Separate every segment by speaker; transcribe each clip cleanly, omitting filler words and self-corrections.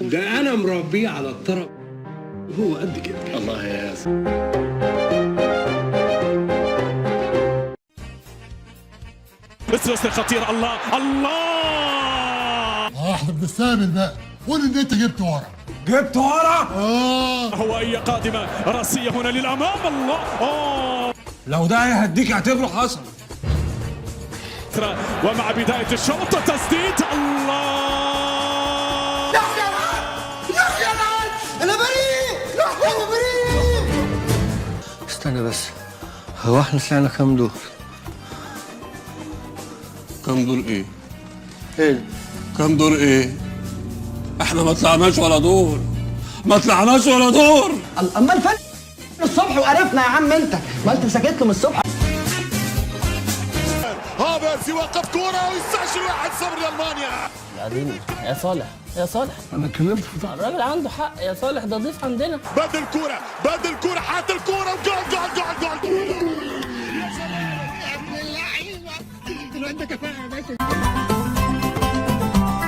Speaker 1: ده انا مربيه على الطرب، هو قد كده. الله يا
Speaker 2: الثلاثي خطير. الله الله.
Speaker 3: احنا بنستقبل بقى. قول ان انت جبت ورا.
Speaker 1: جبت ورا.
Speaker 2: هوائية قادمة، راسية هنا للأمام. الله.
Speaker 1: لو ده هيهديك اعتبره حصل.
Speaker 2: ومع بداية الشوط تسديد. الله.
Speaker 4: يحيى العدل، يحيى العدل، انا بريء، انا بريء.
Speaker 5: استنى بس، هو احنا طلعنا كام دور؟
Speaker 6: كام دور ايه؟
Speaker 5: ايه؟
Speaker 6: كام دور ايه؟ احنا ما طلعناش ولا دور، ما طلعناش ولا دور.
Speaker 4: اما الفن الصبح وقرفنا يا عم، انت ما انت ساكت له من الصبح.
Speaker 3: هافرز يوقف كرة ويستعجل 1-0 لألمانيا.
Speaker 7: بعدين يا صالح، يا صالح،
Speaker 5: انا اتكلمت في
Speaker 7: الراجل عنده حق يا صالح، ده ضيف عندنا.
Speaker 3: بدل كرة، بدل كرة، حط الكرة وجول جول جول جول.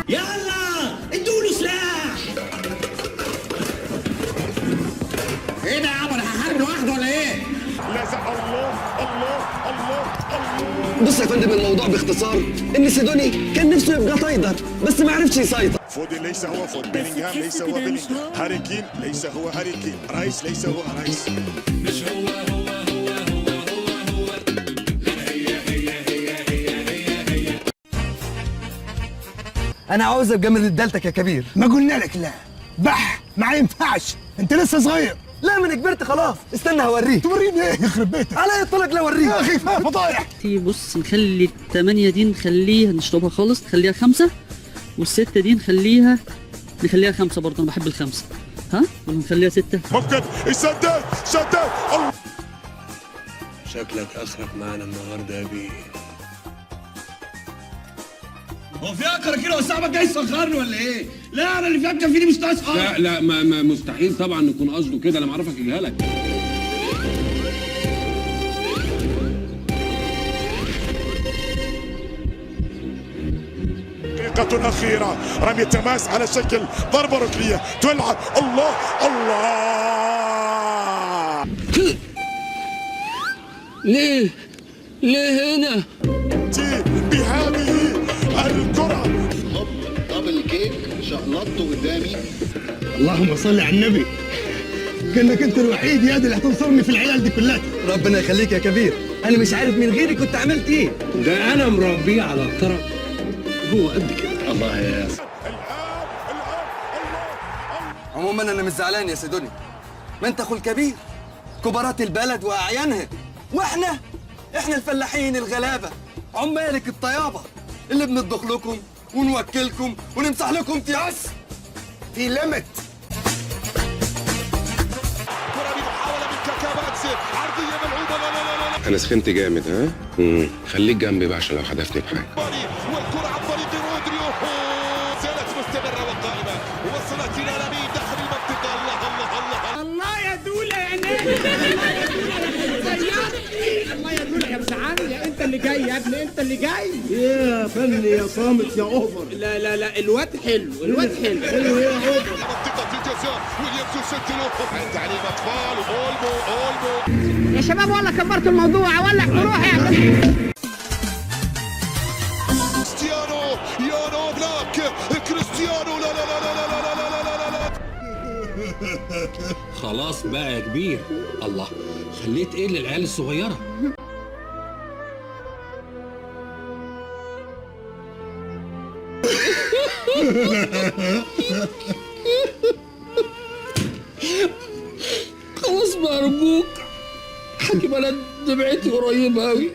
Speaker 1: يلا ادوا له سلاح. ايه ده يا عم، انا هحارب لوحده ولا ايه؟
Speaker 3: لازم. الله الله الله الله.
Speaker 5: بص يا فندم، الموضوع باختصار ان سيدوني كان نفسه يبقى تايدر بس ما عرفش يسيطر.
Speaker 3: فودن ليس هو فودن، بيلينغهام ليس هو بيلينغهام، هاري كين ليس هو هاري كين، رايس ليس هو رايس.
Speaker 5: انا عاوز ابقى من رجالتك يا كبير.
Speaker 8: ما قلنا لك لا بح، ما ينفعش، انت لسه صغير.
Speaker 5: لا ما انا كبرت خلاص، استنى هوريك.
Speaker 8: توريني ايه؟ يخرب بيتك.
Speaker 5: على الطلاق لا اوريك.
Speaker 8: يا اخي كفاية فضايح.
Speaker 7: بص، نخلي الثمانية دي نخليها نشربها خالص، نخليها 5، والستة دي نخليها 5 برضه، أنا بحب الخمسة. ها ولا نخليها 6؟
Speaker 3: ممكن يسدد، سدد. الله.
Speaker 1: شكلك اخرك معانا النهارده يا بيه. هو في اكتر كده وصاحبك جاي يصغرني ولا ايه؟ لا انا اللي فيها فيني مش ناقص.
Speaker 6: لا لا، ما مستحيل طبعا يكون قصده كده، انا معرفك اجهلك.
Speaker 3: دقيقة أخيرة، رمية تماس على شكل ضربة ركنية تلعب. الله الله.
Speaker 7: ليه؟ ليه هنا؟
Speaker 3: بهذه الكرة.
Speaker 9: double kick شقلطته قدامي.
Speaker 8: اللهم صل على النبي، كانك انت الوحيد يا دي اللي هتنصرني في العيال دي كلها.
Speaker 5: ربنا يخليك يا كبير، انا مش عارف من غيري كنت عملت ايه.
Speaker 1: ده انا مربيه على الطرب، هو قد كده. الله يا
Speaker 3: الآن الآن الله الله.
Speaker 5: عموما انا مش زعلان يا سيدوني، ما انت اخو الكبير، كبارات البلد واعيانها، واحنا الفلاحين الغلابة، عمالك الطيابه اللي بنطبخ لكم ونوكلكم ونمسح لكم تياس
Speaker 8: في لمت.
Speaker 3: كرة بمحاولة من كاكاباتسي، عرضية ملعوبة. لا لا لا لا.
Speaker 10: انا سخنت جامد. ها خليك جنبي بقى عشان لو حدفتني بحاجة.
Speaker 3: والكرة عن طريق رودريو زالت مستمرة وقائمة، وصلت إلى لامين داخل المنطقة. الله الله الله.
Speaker 1: الله يا دولة يا نادي، الله يا دولة يا ابن عمي، يا انت اللي جاي يا ابني، انت اللي جاي.
Speaker 8: يا فني يا صامت يا over.
Speaker 1: لا لا لا، الواد حلو، الواد حلو.
Speaker 8: حلو يا over.
Speaker 3: منطقة الجزاء، ويليامز يسجل عند تعليم أطفال. أولمو أولمو.
Speaker 4: يا شباب والله كبرت الموضوع، اولع في روحي عشان
Speaker 3: كريستيانو، يانو بلاك، كريستيانو. لا لا لا لا لا لا لا لا لا.
Speaker 6: خلاص بقى يا كبير، الله خليت ايه للعيال الصغيرة؟
Speaker 7: خلاص بقى أرجوك، حكي بلد دمعتي قريبة أوي.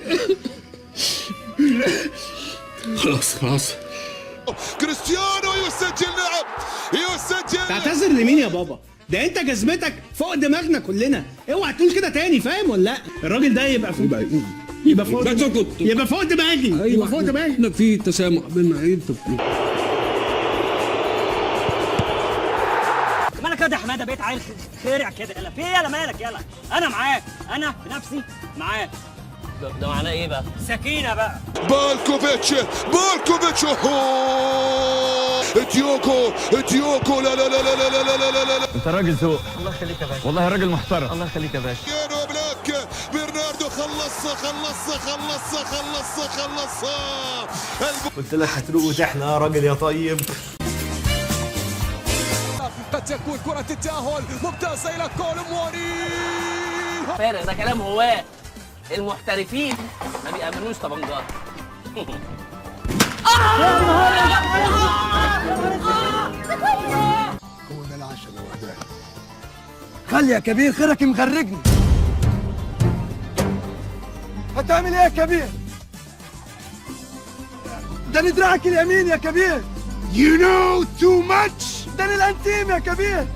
Speaker 6: خلاص خلاص.
Speaker 3: كريستيانو يسجل، نعم يسجل.
Speaker 1: تعتذر لمين يا بابا؟ ده انت جزمتك فوق دماغنا كلنا، اوعى تقول كده تاني، فاهم ولا لا؟ الراجل ده يبقى فوق، يبقى فوق، يبقى فوق دماغي، يبقى فوق دماغي.
Speaker 6: احنا في تسامح بينا. ايه انت
Speaker 7: مالك يا حمادة، بقيت عيل خرع كده. يلا في ايه؟ يلا مالك؟ يلا انا معاك، انا بنفسي معاك.
Speaker 11: ده معناه ايه بقى؟ سكينة بقى.
Speaker 3: بالكوفيتش، بالكوفيتش، أوهو. ديوكو، ديوكو، لا لا لا لا لا لا لا لا لا.
Speaker 8: انت راجل ذوق.
Speaker 11: الله يخليك يا باشا.
Speaker 8: والله راجل محترم.
Speaker 11: الله يخليك يا باشا.
Speaker 3: يانو بلاك، برناردو خلص خلص خلص خلص خلص.
Speaker 8: قلت لك هتروق وتحلى يا راجل يا طيب.
Speaker 2: قد تكون كرة التأهل ممتازة إلى كولومواني.
Speaker 11: فارغ ده كلام هواه، المحترفين ما بيأمنوش طبنجات.
Speaker 8: هو ده العشاء يا وحدان.
Speaker 5: خلي يا كبير خيرك مغرقني. هتعمل ايه يا كبير؟ ده أنا دراعك اليمين يا كبير.
Speaker 8: You know too much.
Speaker 5: ده أنا الانتيم يا كبير.